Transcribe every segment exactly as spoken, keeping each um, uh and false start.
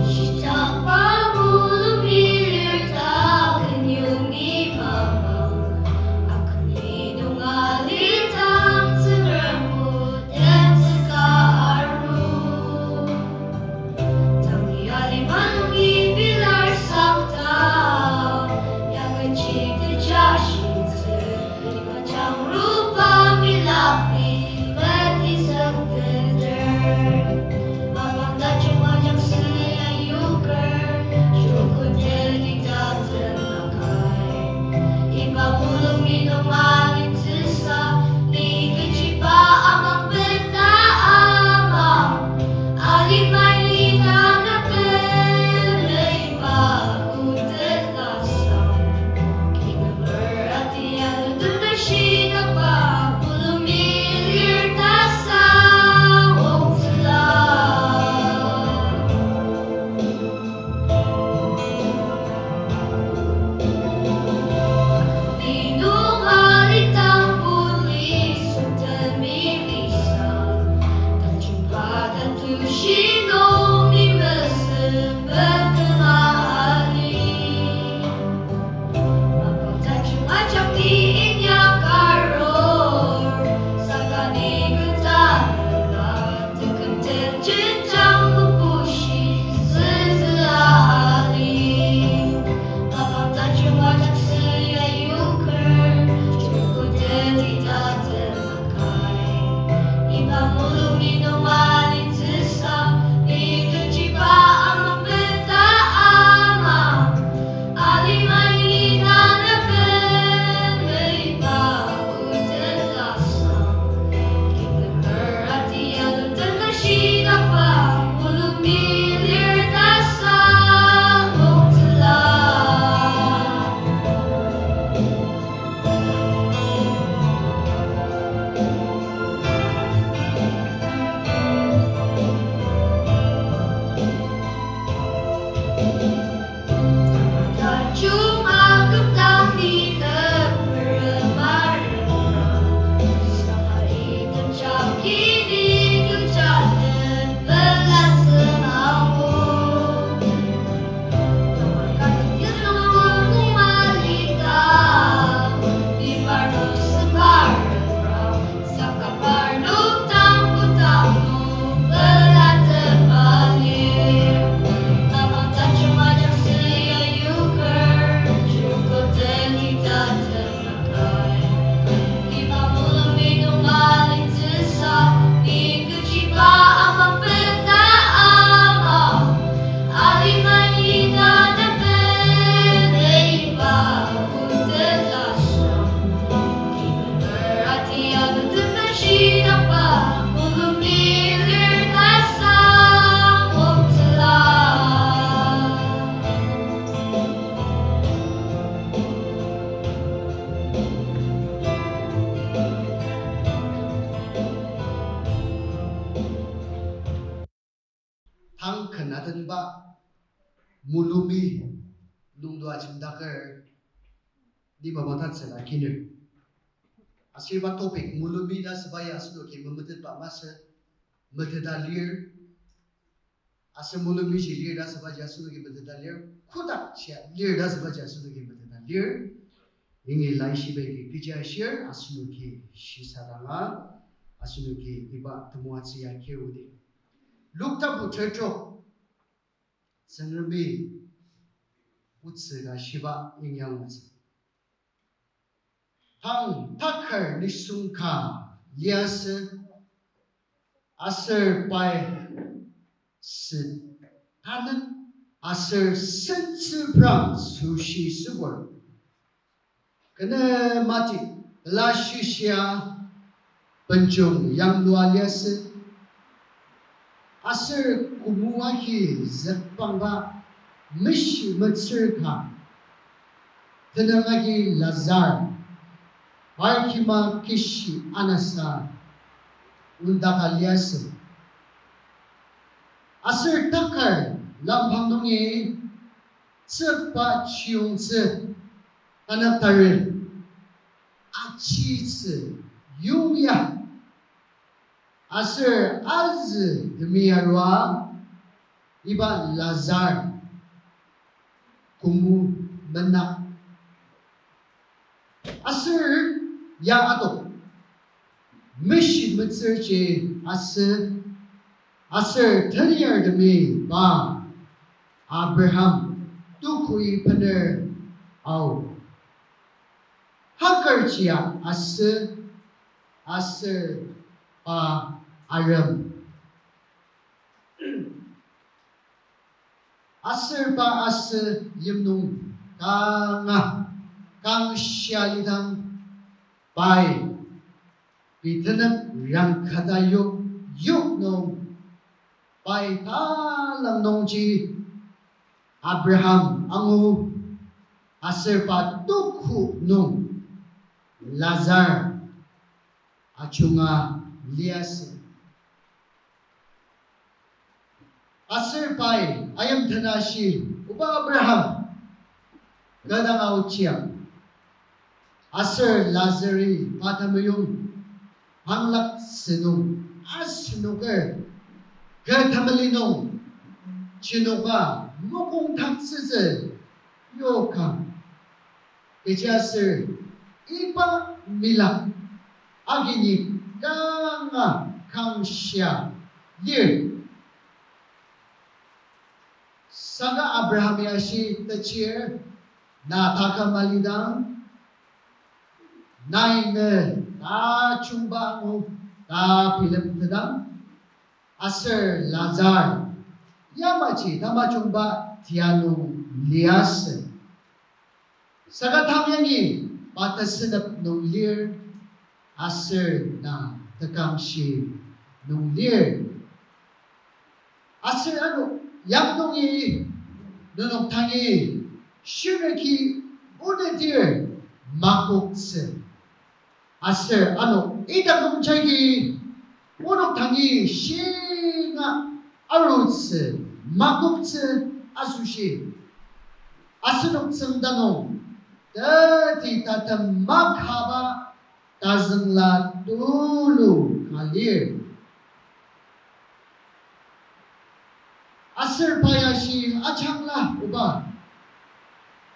Shitakba mulumi lir ta kenyongi mapang, akeni nung alidang Tsüngrem o tenzüka aru. Tangi alima nungi pilar sakta, yakechi tejashi tsü, iba jangruba milakni, mati sangteter. Mapang tajung ajak süa yuker, joko teni tatem akai. Iba mulumi nung alitsüsa, ni kechiba amang beta ama. Alima ni nana pele iba kutetlasang. Kibemer ati alu tena shidakba mulumi lir ta sa ongtsüla. Ni nung alidang puli sungtemi lisa, tajungba tatushi nung ni mesü betema ali. Mapang tajung ajak ni inyak arur, saka ni keta nela, tekümtem jenjang mebushi süzüa ali. Mapang tajung ajak süa yuker, joko teni tatem akai. Iba mulumi nung alitsüsa, ni kechiba amang beta ama. Alima ni nana pele iba kutetlasang. Kibemer ati alu tena shidakba mulumi lir ta sa ongtsüla. Tajung akümdang ni temerem arema, saka item jagi ni tujaden pelatsü angu. Saka parnok tangbo tangbo pela tepali. Mapang tajung ajak süa yuker, joko teni tatem akai. Iba mulumi nung alitsüsa, ni kechiba amang beta ama. Alima ni nana pele iba kutetlasang. Kibemer ati alu tena shidakba mulumi lir ta sa ongtsüla. Tang ken atenba mulumi nungdo ajemdaker, ni mapang tatsüla kiner. Aser iba topic mulumi ta asüba ya asenoki memetetba masü, meteta lir. Aser mulumiji lir ta asübaji asenoki meteta lir. Kodak shia lir ta asübaji asenoki meteta lir. Yangi laishiba agi kechi ashir, asenoki shisadanga, asenoki iba temoatsü ya kir odi. Luk tapu tertrok, Tsüngremi otsü ka shiba yangi angutsü. Tang takar nisung ka liasü, aser pai sü tanü, aser sentsüprang süshi sübur. Kena mati, la shishia benjong yanglua liasü. Aser kümoa agi zükbangba meshi metsür ka, tenüng agi Lazar, parkima kishi anasa ondaka liasü. Aser takar lampang nungi tsükba chiyongtsü tanü tarir, achitsü yongya. Aser azü temi arua, Iba Lazar kümu mena. Aser ya adok meshi metsürji asü, aser tenyartemi pa Abraham tukui bener ao. Hagar jia asü, aser pa arem. Aser pa asü yimnung kanga kangshia lidang pai pitenem rangkata yok yok nung pai talang nungji Abraham angu aser pa tuku nung Lazar ajunga liasü. Aser pai ayimten ashi, Oba Abraham, kü dang aochiang. Aser Lazari pa temeyong panglak sünung, asenoker kü temeli nung chinoka mokong taktsütsü yokang. Kechiaser iba mila agini kanga kangshia lir. Saka Abraham ya ashi, techir, na taküm alidang, nai ne tajungba angu ta bilemtetang, aser Lazar yamaji tamajungba tia nung liasü. Saka tang yangi pa tesünep nung lir, aser na tekangshi nung lir. Aser ano yak nungi nenok tangi shirnoki onetir makoktsü. Aser ano idak nung jagi onok tangi shinga arutsü makoktsü asoshi asenok tsüngda nung teti tatem makaba tazüngla tulu ka lir. Aser pa ya ashi, Ajangla Oba,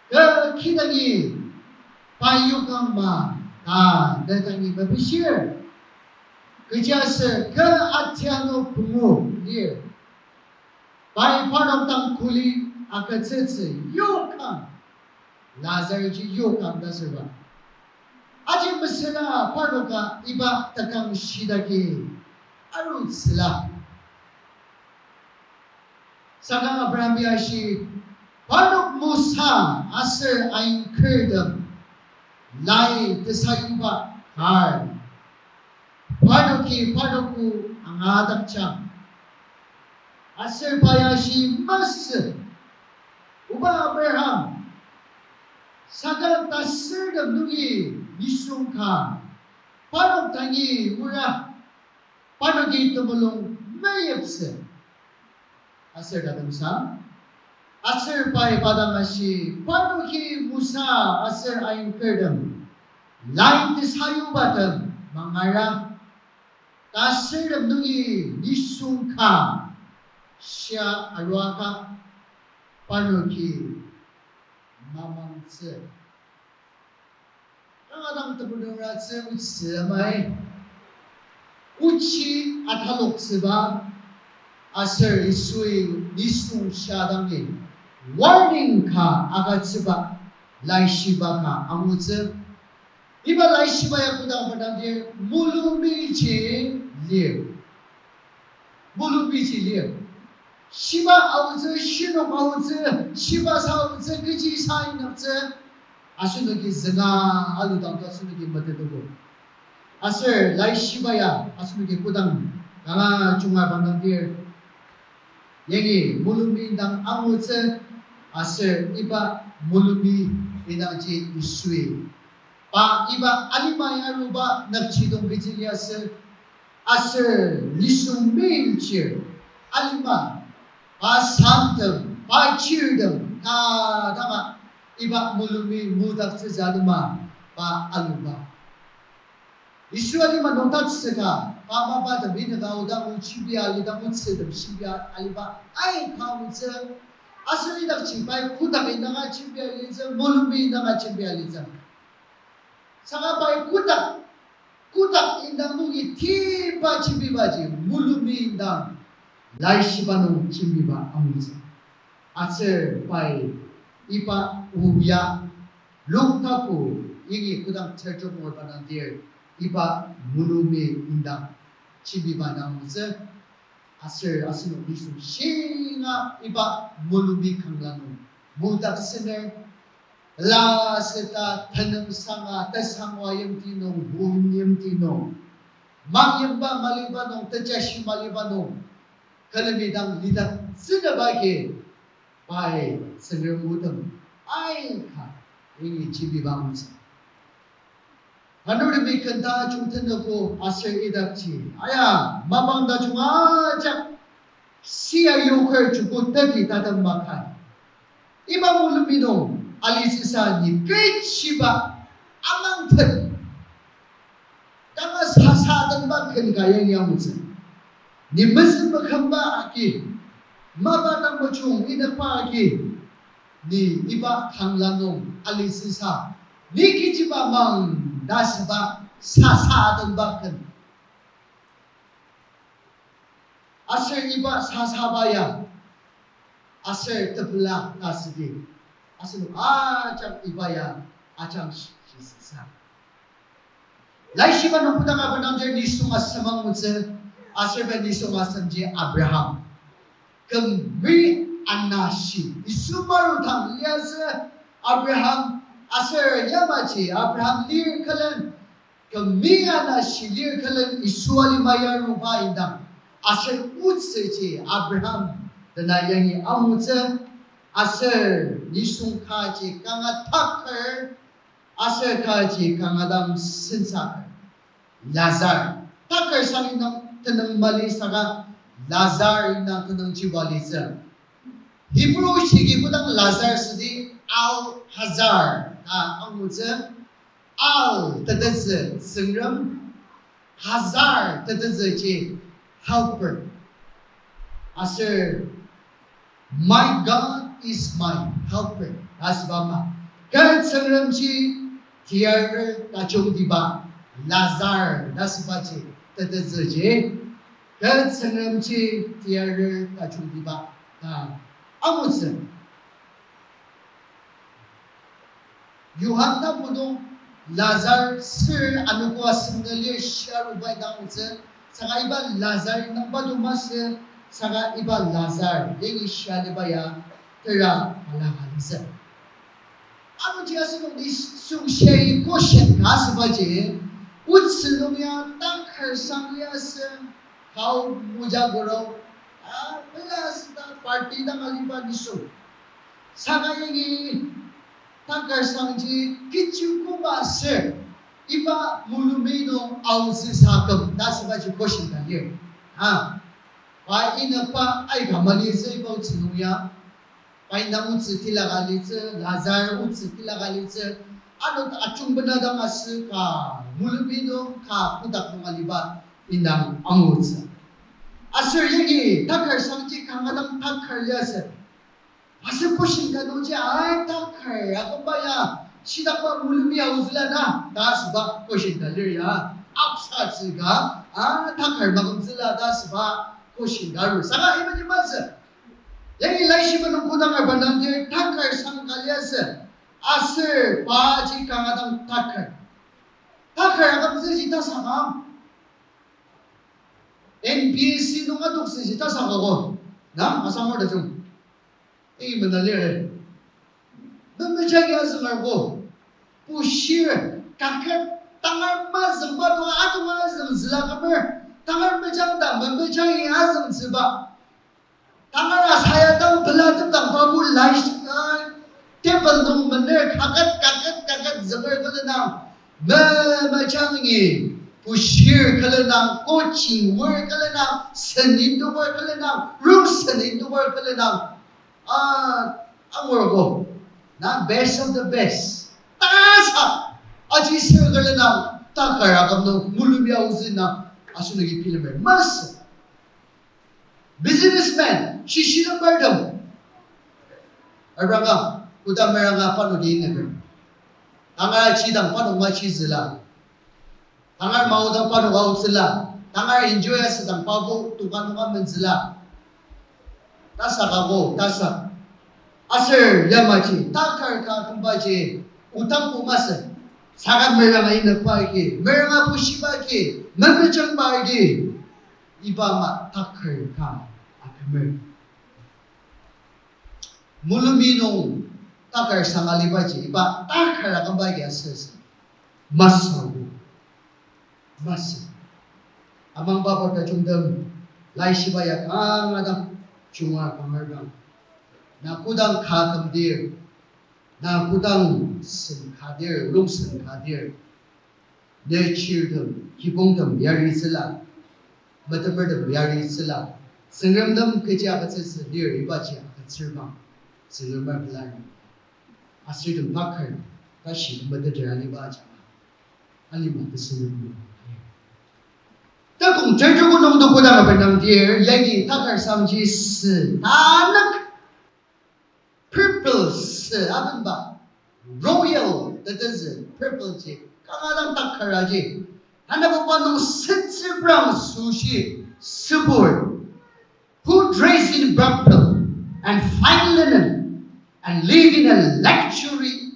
kü kidangi pa yokang ma ta ne dangi mepishir. Kechiaser kü atianu pungu lir. Pai parnok dang kuli agütsütsü yokang. Lazar ji yokang ta asüba. Aji mesüra parnoka iba tekang shidaki arutsüla. Saka Abraham ya ashi, parnok mosa aser ainkertem lai tesayuba kar parnoki parnok o angadakjang. Aser pa ya ashi, masü, Oba Abraham, saka tasürtem nungi nisung ka parnok dangi mura, parnoki temulung meyiptsü. Aser tatemsa, aser pai pa dang ashi, parnoki mosa aser ainkertem lai tesayubatem mangara, tasürtem nungi nisung ka shia aruaka parnoki mamangtsü. Kanga dang tebu nungratsü otsü amai. Ochi ataloktsüba aser Yisui nisung shia dangi warning ka agütsüba laishiba ka angutsü. Iba laishiba ya kodang bendangdir mulumiji lir. Mulumiji lir. Shiba aotsü, shinok aotsü, shiba sa aotsü, kechi sa inyaktsü, asenoki zünga aludang to asenoki metetogo. Aser laishiba ya asenoki kodang kanga junga bendangdir, yangi mulumi indang angutsü, aser iba mulumi indangji Yisui pa iba alima ya aruba nükjidong kechi liasü, aser nisung meimchir alima, pa samtem, pa chirtem ta danga iba mulumi mudaktsütsü alima pa aluba. Yisu alima nung tatsüka, pa mapa tem inyaka odang o jembi alidang otsü tem jembi aliba aika otsü. Aser idakji pai kotak indanga jembi alitsü, mulumi indanga jembi alitsü. Saka pai kotak, kotak indang nungi timba jembibaji mulumi indang laishiba nung jembiba angutsü. Aser pai iba o ya Luk tapu yangi kodang terjok ngur banang dir iba mulumi indang jembiba nung angutsü. Aser asenok nisung shinga iba mulumi kangla nung mudak sener, la seta tenüngsanga tesangwa yimti nung, o yimti nung, mangyimba maliba nung, tejashi maliba nung, külemi dang lidaktsünaba agi, pai Tsüngrem otem aika yangi jembiba angutsü. Tanurtemi ken tajung tenüko aser idakji, aya, mapang tajung ajak sia yoker joko teti tatem makai. Iba mulumi nung alitsüsa ni kechiba amangtet kanga sasa tenba ken ka yangi angutsü. Ni mezüng mekümba agi, mapa dang mejung inükba agi, ni iba kangla nung alitsüsa, ni kechiba mang ta asüba sasa tenba ken. Aser iba sasaba ya, aser tepela ta asüdi, asenok ajak iba ya ajang shi-, shisasa. Laishiba nung kodanga benangdir nisung asem angutsü, aser pai nisung asemji Abraham. Küm ri anashi, Yisu maru tang liasü Abraham, aser yamaji Abraham lir külen, küm ri anashi lir külen Yisu alima yaruba indang, aser otsüji Abraham dena yangi angutsü, aser nisung kaji kanga takar, aser kaji kanga dang sensaker. Lazar. Takar sang indang tenüng mali saka Lazar indang tenüngji balitsü. Hebrew shiki kodang Lazar südi Al-Hazar ta angutsü. Al tetezü Tsüngrem, Hazar tetezüji helper. Aser My God is my helper ta asüba ama, kü Tsüngremji teyari tajungtiba, Lazar ta asübaji tetezüji, kü Tsüngremji teyari tajungtiba ta angutsü. Johan tapu nung Lazar sür anogo asem nung lir shia aruba indang angutsü, saka iba Lazar indang pa to masü, saka iba Lazar yangi shia aliba ya tera balaka litsü. Anungji asenok nisung shia question ka asübaji, otsü nung ya takar sang liasü, kau moja goro, a, pela süta party dang aliba nisung. Saka yangi takar sangji kechi koba ser, iba mulumi nung aotsü sa küm ta asübaji question ka lir. A, pa inükba aika mali sür iba otsü nung ya. Pai indang otsü tilaka litsü, Lazar otsü tilaka litsü, ano ajung bena dang asü ka mulumi nung ka kotak nung aliba indang angutsü. Aser yangi takar sangji kanga dang takar liasü. Aser question ka nungji, ai, takar akümba ya, shidakba mulumi aotsüla na ta asüba question ka lir ya, apsatsü ka, a, takar makümtsüla ta asüba question ka arur. Saka ibaji masü, yangi laishiba nung kodang arba nangdir takar sang ka liasü, aser paji kanga dang takar. Takar akümtsüji tasaka, N P S C nung adoktsüji tasaka ko, na, Assamor tajung. Imi mena lir. Memejangi azüngar ko. Pushir, kaket, tangar mazüngba to atong azüngzüla kümer, tangar mejang ta memejangi azüngzüba. Tangar asaya dang pela tepdang papu lai, ah, table nung mener kaket, kaket, kaket zünger külenang. Memejangi, pushir külenang, kochi wor külenang, senin toker külenang, room senin toker külenang. Ah, angur ko. Na best of the best. Tasa, aji sür külenang. Takar aküm nung mulumi aotsü na asenoki bilemer masü. Businessman, shishilembartem. Aranga, koda meranga parnoki ineper. Tangar aji dang parnok machizüla. Tangar maodang parnok aotsüla. Tangar enjoy asüdang pabo toka nunga menzüla. Tasak ako, tasak. Aser yamaji, takar ka kümbaji, utangbo masü. Saka meranga inükba agi, meranga bushiba agi, memejangba agi, iba ama takar ka akümer. Mulumi nung takar sanga libaji, iba takar akümba agi asüsü. Masü. Masü. Amangba pa tajungtem, laishiba ya kanga dang, junga kanga dang. Na kodang ka kümdir, na kodang sen kadir, rongsen kadir. Ne chirtem, kibongtem yaritsüla, metemertem yaritsüla, Tsüngremtem kechi agütsütsü lir ibaji agütsür bang, Tsüngrem pelar. Aser item takar, tashi meteter aliba ajanga, alima tesünung. Takong terjugu nung dokoda abenangdir, yagi takar sangji sü, tanük. Purple sü abenba, royal, tetezü, purple ji, kanga dang takar aji. Tanababa nung sentsüprang süshi sübur, who dress in purple and fine linen and live in a luxury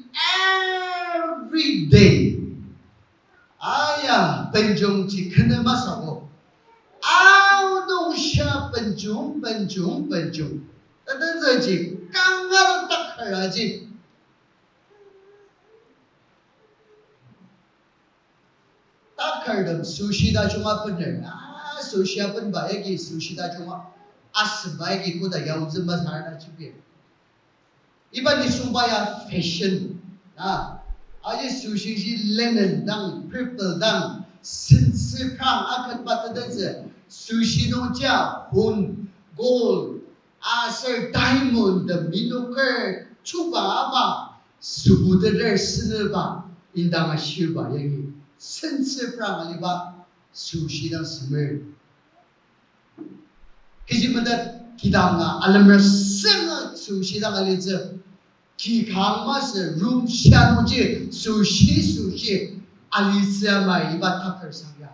every day. Aya, benjongji kene masü ako. Aonung shia benjong, benjong, benjong. Tetezüji kanga takar aji. Takartem süshi tajunga bener. Ah, süshi abenba yagi süshi tajunga asemba yagi koda yaotsü masü na jibir. Iba nisungba ya fashion, a, aji süshiji linen dang, purple dang, sentsüprang aketba tetezü, süshi nungji hon, gold, aser diamond tem minoker chuba ama, sübuteter seneba, indang ashirba yagi, sentsüprang aliba, süshi dang semer. Kechi metet kidanga alemer sünga süshi dang alitsü. Ki kang masü room shia nungji süshi süshi alitsü ama iba takar sangya.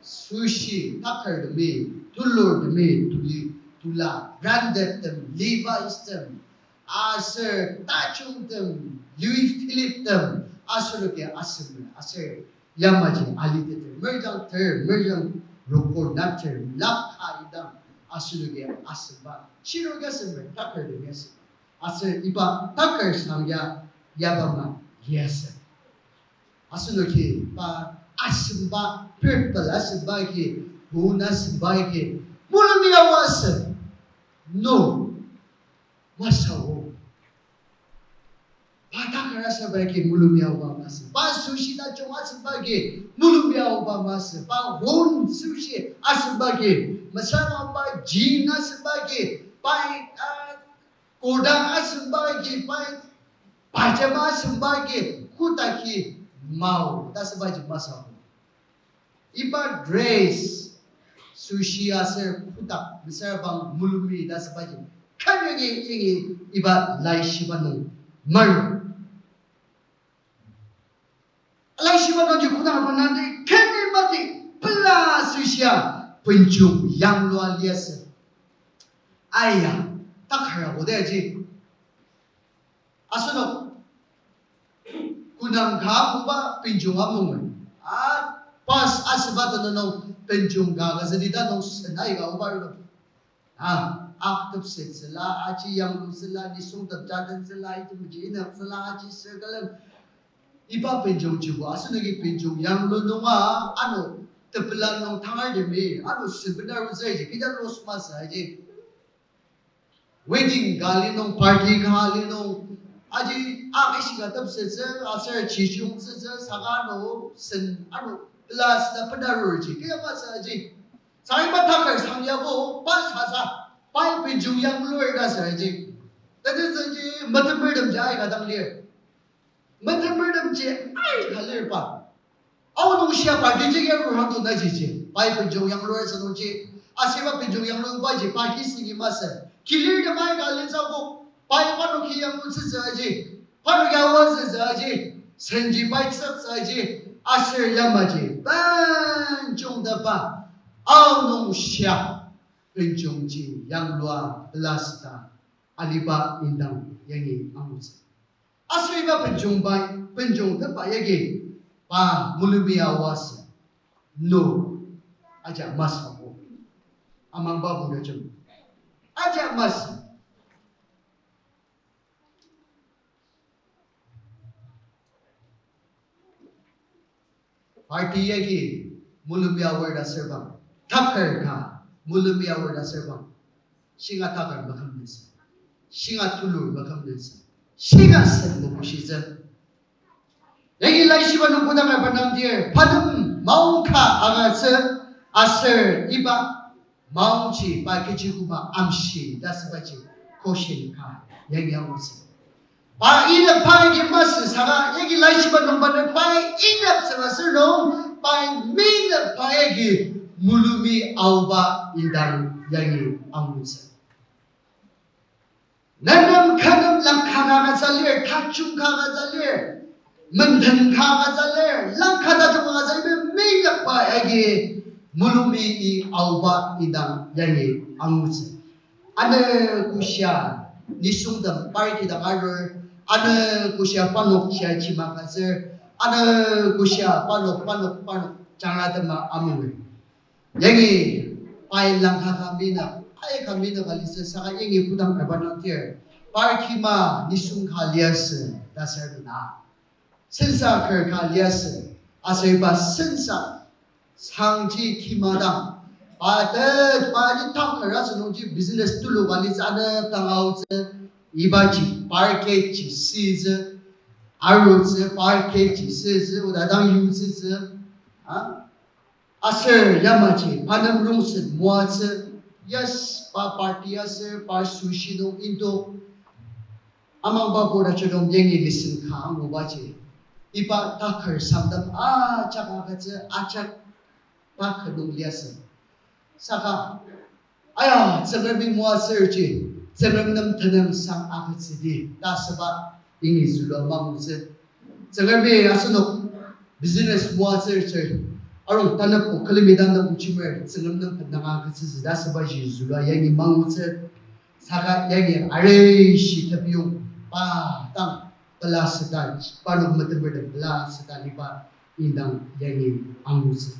Süshi takartemi, tulurtemi, tuli, tula, branded tem, Levi's tem, aser tajungtem, Louis Philippe tem, asenoki asemer, aser yamaji aliteter, merjang ter, merjang rokor nater, laka idang, asenoki asemba, chiroki asemer, takartemi asemer. Aser iba takar sangya, yaba ma liasü. Asenoki pa asemba, purple asemba agi, bun asemba agi, mulung ya wasü. No. Masü o. Pa takar asüba agi mulung ya wa masü. Pa süshi tajung asüba agi mulung ya wa masü. Pa hon süshi asüba agi, mesüra pa jean asüba agi, pa, ah, kurta asüba agi, pa pajama asüba agi, kotaki mao ta asübaji masü o. Iba dress, süshi aser kotak, mesüra bang mulung ta asübaji, kanyagi yangi iba laishiba nung maru. Laishiba nungji kodang abenangdi, kani mati pela süshia benjong yanglua liasü. Aya, takara kodaji. Asenok, kunang ka amuba benjong amunga. A, pass asüba tenüng nung benjong ka kazüdi ta nung sen aika amuba rilo. A, aktep setsüla, aji yanglutsüla, nisung tepjatentsüla, itemji inaktsüla, aji sür külen. Iba benjongjibo, asenoki benjong yanglu nunga, ano tepela nung tangar temi, ano sen bena rutsü aji, kecha loss masü aji. Wedding ka li nung, party ka li nung, aji, a, ishika tepsetsü, aser chijungtsütsü, saka ano sen, ano pela sena bena rurji, kecha masü aji. Saka iba takar sang yabo, pa sasa, pa benjong yanglur ta sür aji. That is aji, metemertemji aika dang lir. Metemertemji aika lir pa. Aonung shia pa kechi ya rurang to na jiji. Pai benjong yanglur asü nungji. Aser iba benjong yanglubaji pa ki singi masü. Kilir de mai ka litsako. Pai parnoki yanglutsütsü aji. Parnoki aotsütsü aji. Senji pai tsüktsü aji. Aser yamaji benjong daba. Aonung shia benjongji yanglua pelasüta aliba indang yangi angutsü. Aser iba benjong pai, benjong tepa yagi, pa mulumi aoa sü, no, aja masü ko. Amangba buda jem. Aja masü. Party yagi mulumi aor ta aser bang, takar ka mulumi aor ta aser bang, shinga takar maküm nüsa, shinga tulur maküm nüsa, shinga sen mabushitsü. Yagi laishiba nung kodang abenangdir, patem maongka angatsü aser iba maongji pa kechi koba amshi ta asübaji question ka yangi angutsü. Pa inyak pa yagi masü saka yagi laishiba nung pa ne pa inyak saka aser nung pa minyak pa yagi mulumi aoba indang yangi angutsü. Nenem kanem langka ka agütsü lir, tajung ka agütsü lir, menden ka agütsü lir, langka tajung ka agütsü lir, minyakba yagi mulumi aoba indang yangi angutsü. Ano koshia nisungtem party dang arur, ano koshia parnok shia chima agütsür, ano koshia parnok, parnok, parnok jangratema amunger. Yangi pai langka ka minyak, ai ka minyak ka lisü saka yangi kodang abenangdir, par kima nisung ka liasü ta asür na. Sensa kar ka liasü, aser iba sensa sangji kima dang, pa te, pa ni tang kar asünungji business tulu ka lisü ano tang aotsü, ibaji, parketji sütsü, arutsü, parketji sütsü, oda dang yutsütsü, a? Aser yamaji pa nem rongsen moatsü, yes, pa party aser pa sushi nung indok. Amangba koda chudong yangi listen ka angubaji. Iba takar sangdam ajak agütsü, ajak takar nung liasü. Saka, aya, Tsüngremi moatsürji, Tsüngrem nem tenüngsang agütsüdi ta asüba yangi zülua mangutsü. Tsüngremi asenok business moatsürji, arung tanepbo külemi dang nem ochimer Tsüngrem nem tenüngsang agütsütsü ta asübaji zülua yangi mangutsü. Saka yangi arishi tepiyong pa dang pelasüta, parnok metemertem pelasüta liba indang yangi angutsü.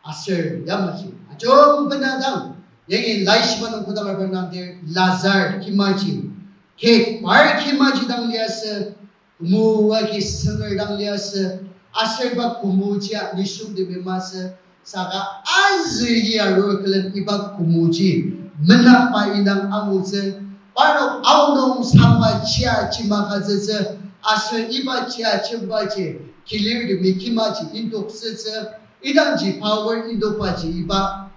Aser yamaji ajung bena dang, yangi laishiba nung kodang abenangdir Lazar kimaji, ke par kimaji dang liasü, kümu agi senger dang liasü, aser iba kümujia nisungtemi masü, saka azügi arur külen iba kümuji menakba indang angutsü, parnok aonung sangma chia chima agütsütsü, aser iba chia chimaji, kilirtemi kimaji indok sütsü, idangji power indokbaji iba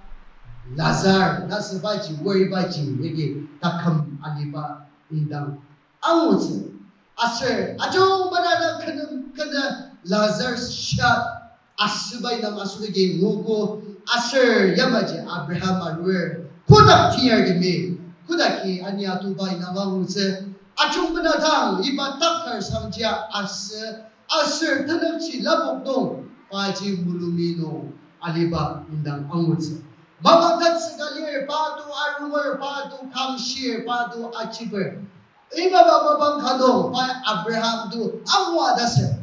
Lazar ta asübaji, wor ibaji yagi taküm aliba indang angutsü. Aser ajung bena dang kü nem kü nem Lazar shia asüba indang asenoki nguogo, aser yamaji Abraham arur, kodak tiyartemi, kodaki ani atuba indang angutsü. Ajung bena dang iba takar sangjia asü, aser tenükji lapok nung, paji mulumi nung aliba indang angutsü. Mapa tatsüka lir, pa to arunger, pa to kangshir, pa to achiper. Iba mapa bang ka nung, pa Abraham to angua ta asür.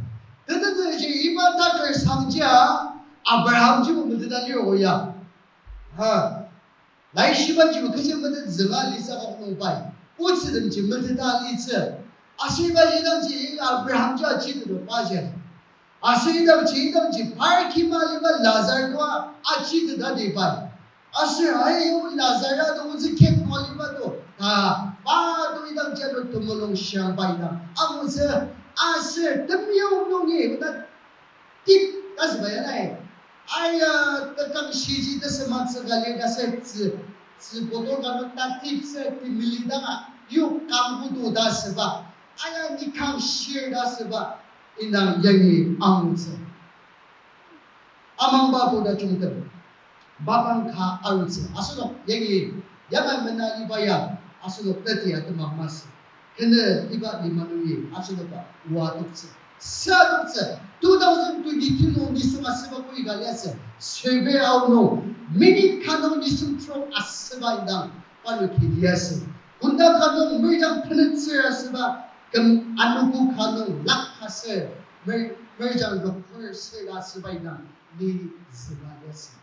Teteteji iba takar sangjia Abraham jibo meteta lir oya. Ha. Laishibajibo kechi metet zünga litsü ka nung pai. Otsütemji meteta litsü. Aser iba idangji Abraham ji achitetba ji. Aser idangji, idangji par kima aliba Lazar to achiteta di pai. Aser ayu Lazar to ozü kek to aliba to, ta, pa to idangji ano temulung shiang pai dang angutsü. Aser temyong nungi oda tip ta asüba ya nai. Aya, tekang shiji tesümatsü ka lir ta aser tzü, tzü bottle ka nung ta tipsü temeli danga, yokang butu ta asüba. Aya, ni kangshir ta asüba indang yangi angutsü. Amangba pur tajungtem, mapang ka arutsü, asenok yangi yamai mena iba ya, asenok teti atema masü. Kenü iba lima nungi asenoka oa toktsü, sa toktsü. Two thousand twenty-two nung nisung asüba koi ka liasü. Survey aonung, minute ka nung nisung trok asüba indang parnoki liasü. Kunda ka nung merjang tenetser asüba, küm anogo ka nung lak ka ser, mer-, merjang rokor ser asüba indang ni züba liasü.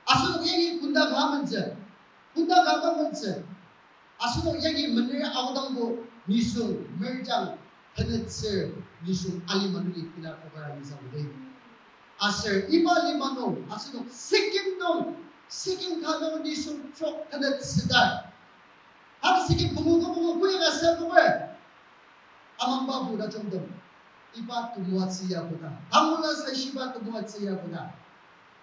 Asenok yangi kunda ka amentsü, kunda ka amentsü. Asenok yangi mener aodangbo nisung merjang tenetser nisung alima nungi kila kokara nisa ode. Aser iba lima nung asenok second nung, second ka nung nisung trok tenetsetar. Hang second pungu kü pungu kuyaka sa pungu. Amangba pur tajungtem, iba temoatsü ya koda, tangula sa shiba temoatsü ya koda.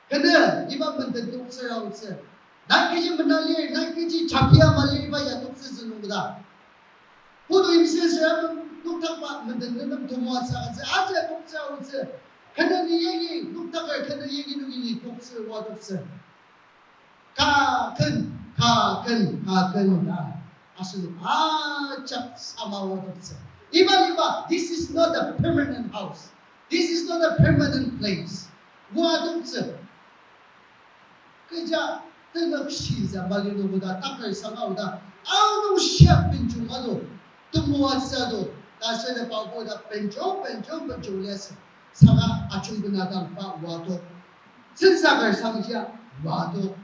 Kenü iba menden toktsür aotsü. Nai kechi mena lir, nai kechi chapia ma lir iba ya toktsütsü nung koda. Putu imsüsü noktakba menden nenem temoatsü agütsü, aja toktsür aotsü. Kenü ni yangi noktaker, kenü yangi nungi ni toktsür oa toktsü. Ka ken, ka ken, ka ken ta asenok ajak sama oa toktsü. Iba, iba, this is not a permanent house. This is not a permanent place. Oa toktsü. Kecha tenük shiza mali nung koda takar sanga oda, aonung shia benjong ado, temoatsü ado, ta sene pa koda benjong, benjong, benjong liasü. Saka ajungkena dang pa oa tok. Sensaker sangjia oa tok.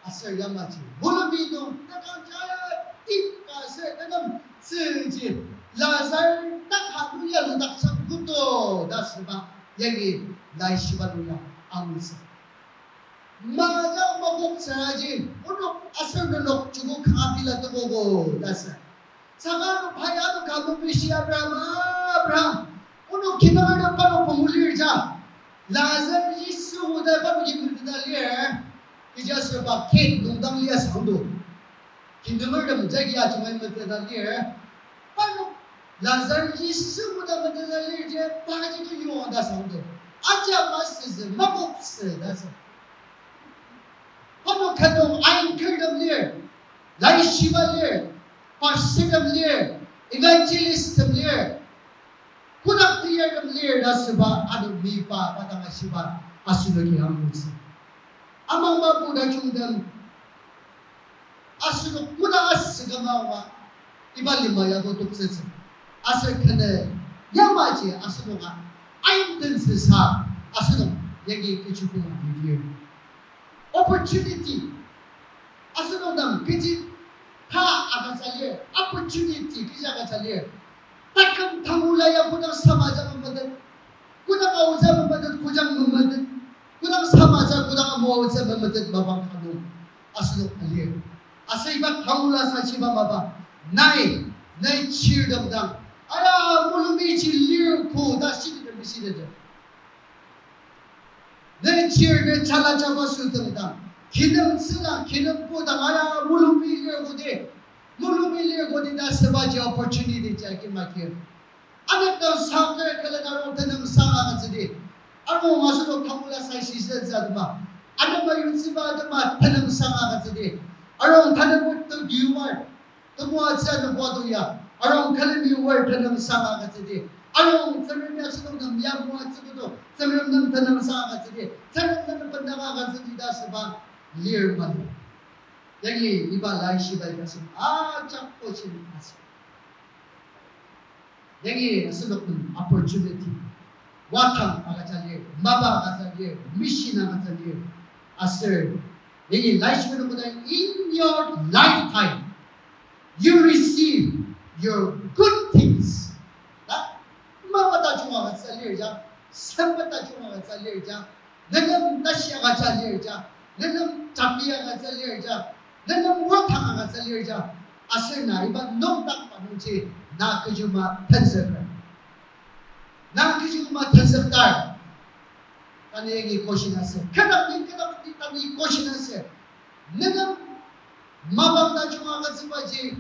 Aser yamaji mulungi nung takang jaya tik ka aser takang tsüji Lazar taka nung ya ludak sang kuto ta asüba yangi laishiba nung ya angutsü. Maja makoktsüraji, onok aser nenok chuku kanga pila tokogo ta asü. Saka ano pai ano ka mepishi Abraham, Abraham, onok kinungertem parnok pungu lir ja. Lazar ji süogo ta parnoki meteta lir. Kechiaser pa ket nungdang lia sangdo. Kinungertem jagi ajungai meteta lir. Parnok Lazar ji süogo ta meteta lir ji paji to yonga ta sangdo. Aja masütsü makoktsü ta sü. Ano kü nung anchortem lir, laishiba lir, pastortem lir, evangelisttem lir, kodak teyartem lir ta asüba ano mipa pa dang ashiba asenoki angutsü. Amangba pur tajungtem, asenok koda asü kamaoa iba lima ya to toktsütsü. Aser kenü yamaji asenoka aimtentsüsa asenok yagi kechi koma bidir. Opportunity. Asenok dang kechi ka agütsü lir, opportunity kechi agütsü lir. Taküm tangula ya kodang samaja memetet, kodang aotsü memetet, kojang memetet, kodang samaja, kodang amoatsü memetet mapang ka nung asenok alir. Aser iba tangula sachiba mapa, nai, nai chirtem dang, ara mulungi ji lir ko ta shitidem bishitete. Ne chir ne chala chaba sütem dang, kinemtsüla, kinembo dang, ara mulungi lir kodi, mulungi lir kodi ta asübaji opportunity ji agi makir. Anepdang saker külen arung tenemsang agütsüdi. Arung asenok tangula sai shisütsü atema, anema yutsüba atema tenemsang agütsüdi. Arung tanepok to diwar temoatsü nübua to ya, arung külemi war tenemsang agütsüdi. Arung Tsüngremi asenok nem ya moatsü kodo, Tsüngrem nem tenemsang agütsüdi. Tsüngrem nem bendang agütsüdi ta asüba lir mali. Yangi iba laishiba ika asen ajak kochin asü. Yangi asenok nem opportunity, watang agütsü lir, mapa agütsü lir, mission agütsü lir. Aser yangi laishiba nung koda, in your lifetime you receive your good things. Na, mapa tajung agütsü lir ja, sempet tajung agütsü lir ja, nenem tashi agütsü lir ja, nenem tapi agütsü lir ja, nenem watang agütsü lir ja, aser na iba noktakba nungji na kechiyuma tenzüker, na kechiyuma tenzüktar. Tanü yangi question asü. Kü nung ni, kü nung ni tanü question asü. Nenem mapang tajung agütsübaji,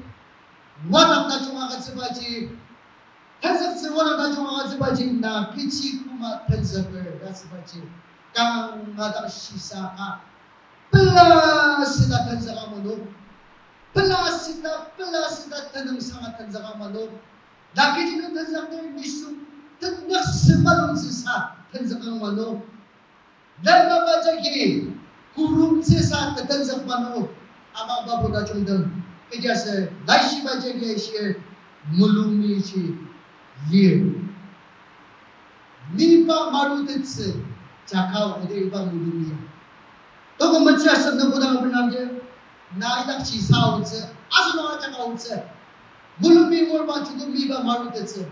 watang tajung agütsübaji, tenzüktsü watang tajung agütsübaji na kechi koma tenzüker ta asübaji Kanga dang shisa ka. Pela sita tenzüka mano. Pela sita, pela sita tenüngsanga tenzüka mano. Na kechi nung tenzükdir nisung tenük sema lungtsüsa tenzüka mano. Lemba jagi kurungtsüsa tetenzük mano. Ama babu tajungtem. Kechiaser laishiba jagi aishir mulungmiji lir. Miba marutettsü jakao ode iba mulungmi. Toko metsü asem nung kodang abenangji, na idakji sa aotsü, asenok ajak aotsü. Mulungmi ngurba joko miba marutettsü.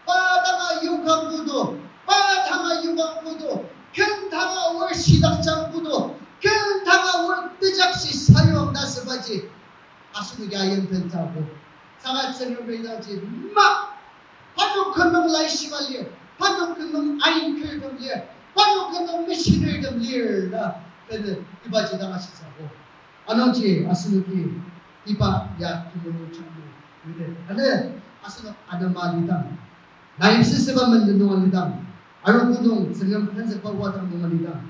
Pa tanga yokang kodo, pa tanga yokang kodo, ken tanga wor shidakjang kodo, ken tanga wor tejakji sayuang ta asübaji. Asenoki ayimten tabo. Saka Tsüngremi idangji ma. Parnok ken nung laishiba lir, parnok ken nung ain kürtem lir, parnok ken nung missionary tem lir ta, tanü ibaji dang ashitsü ko. Anungji asenoki iba ya temulung janglu yute. Tanü asenok anema lidang, na yimsüsüba menden nung alidang, arogo nung Tsüngrem tenzükba wadang nung alidang,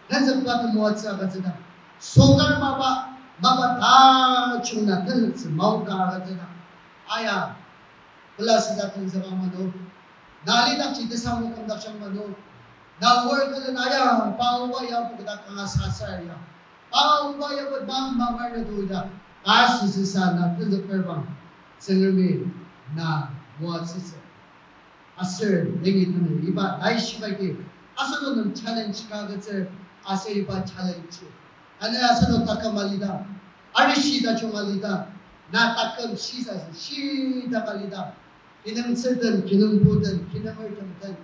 tenzükba temoatsü agütsüdang, sokar mapa, mapa tajung na tenzüktsü maongka agütsüdang, aya, pela sita tenzüka mano. Na lidakji tesangbo kümdakjang mano. Na wor külen aya, pa oba ya puketa kanga sasar ya, pa oba ya put bang bang arya tu ya, ka süsüsa na tenzüker bang, Tsüngremi na moatsütsü. Aser yangi tanü iba laishiba agi asenok nem challenge ka agütsür, aser iba challenge ji tanü asenok taküm alidang, arishi tajung alidang, na taküm shisa shidaka alidang, kinungtsü den, kinungpo den, kinungertem den,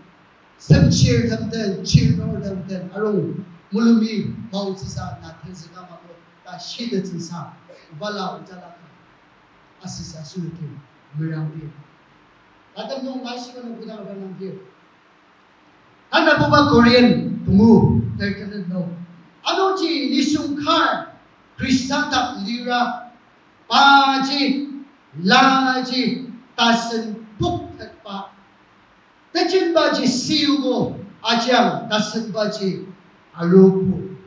semchirtem den, chirnurtem den, arung mulungmi maotsüsa na tenzüka mano ta shitettsüsa, obala ojala ka asüsa asenoki merangdi. Tatem nung laishiba nung kodang abenangdi, tanabuba Korean pungu, thirteen nung, anungji nisung kar Khristan dak lira, paji, laji, tasen poktetba, tejenbaji siubo, ajang tasenbaji arogo.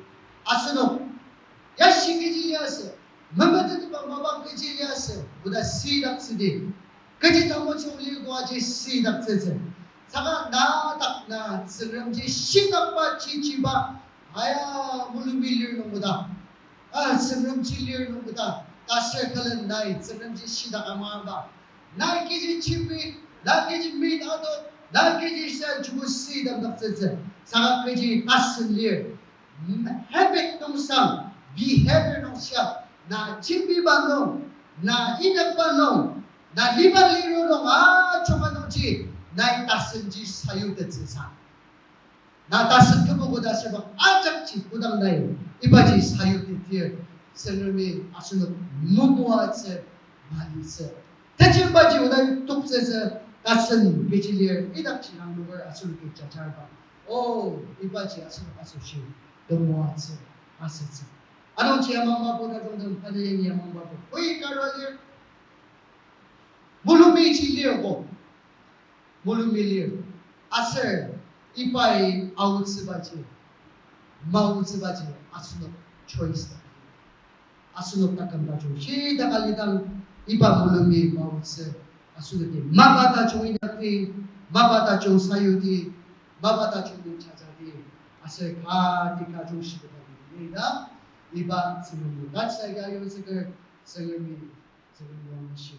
Asenok yashi kechi liasü, memetetba mapang kechi liasü, oda sidaktsüdi. Kechi tamajung liko aji sidaktsütsü. Saka na dak na Tsüngremji shidakba chichiba, aya, mulungmi lir nung oda, a, Tsüngremji lir nung oda, ta sür külen nai Tsüngremji shidak amaba. Na kechi chimbi, na kechi mit adok, na kechi sa jubu sidaktsütsü. Saka kechi tasen lir, habit nung sang, behavior nung siak, na chimbiba nung, na inyakba nung, na liba liru nung ajunga nungji, nai tasenji sayutettsüsa. Na tasen kümogo ta asüba ajakji kodang nai ibaji sayutetir, Tsüngremi asenok momoatsü, malitsü. Tejenbaji oda toktsütsü, tasen kechi lir idakji nangluker asenoki jajarba. O, ibaji asenok asoshi temoatsü asütsü. Anungji amangba bo tajungtem, tanü yangi amangba bo, oi kara lir, mulungmiji lir ko. Mulungmi lir. Aser ibai aotsübaji, maotsübaji asenok choice ta. Asenok taküm tajung shidaka lidang iba mulungmi maotsü asenoki mapa tajung inyakdi, mapa tajung sayudi, mapa tajung nung jajadi, aser kati kajung shidaka lidang, iba Tsüngrem o tatsüka ayongzüker, Tsüngremi, Tsüngrem o angashi.